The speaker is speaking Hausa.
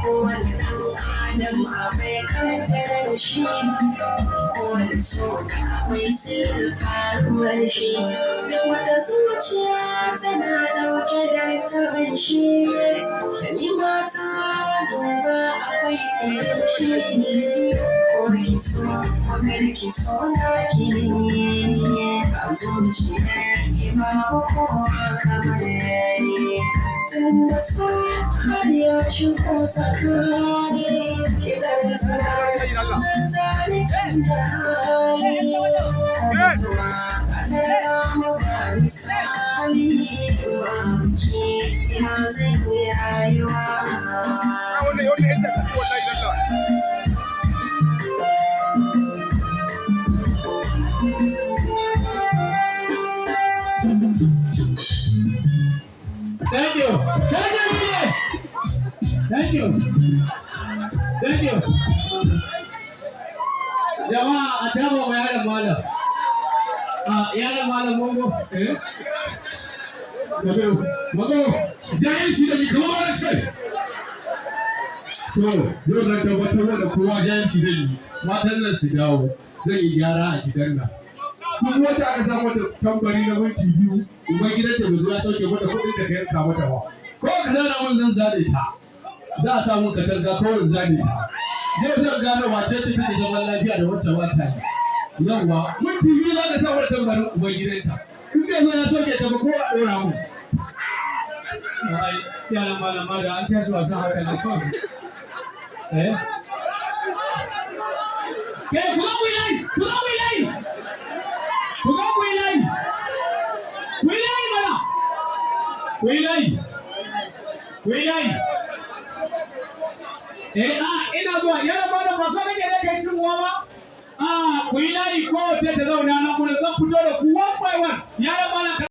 Kowane ɗan adam akwai kaddarar shi, kowane so akwai sirrin faruwar shi. Duk wata zuciya tana ɗauke da taɓin shi, ni mata duba akwai irin shi. Ko ki so ko kar ki so, na ki ne a zuciyar ki, babu kowa kamar ni. Tunda so har ya shigo tsakani, ki bar tunanin zani canja hali. Mutuwa a tara mu ga misali, ki ya zan yi rayuwa. Wannan wannan yan tafi wallahi lalla. Thank you. Thank you, DJ. Thank you. Thank you. Jama'a, a taba ma yaron malam. A yaron malam mongo. Eh? Mago, mago, jahilci da ni kamar wani sai. To, yau zan tabbatar da kowa jahilci zan yi. Matan nan su dawo, zan yi gyara a gidan nan. Duk wacce aka sa mata tambari na minti 2, uban gidanta bai zo ya sauke mata kuɗin da ka yanka mata ba. Ko ka zana mun, zan zane ta. Za a sa mun katanga kawai in zane ta. Yau zan gane wace ce take zaman lafiya da wacce ba ta yi. Yawwa, minti 2 za ka sa mata tambarin uban gidanta. In bai zo ya sauke ta ba, ko a ɗora mun. Ai, yaron malam ma da an tashi wasan haka nan kawai. Eh? Ke, ku zo ku yi layi, ku zo ku yi layi. Ku zo ku yi layi. Ku yi layi mana. Ku yi layi. Ku yi layi. Eh, a ina zuwa, yaron malam ba sa nake da kai cin uwa ba. A ku yi layi, kowace ta zauna nan gurin, zan fito da ku one by one. Yaron malam.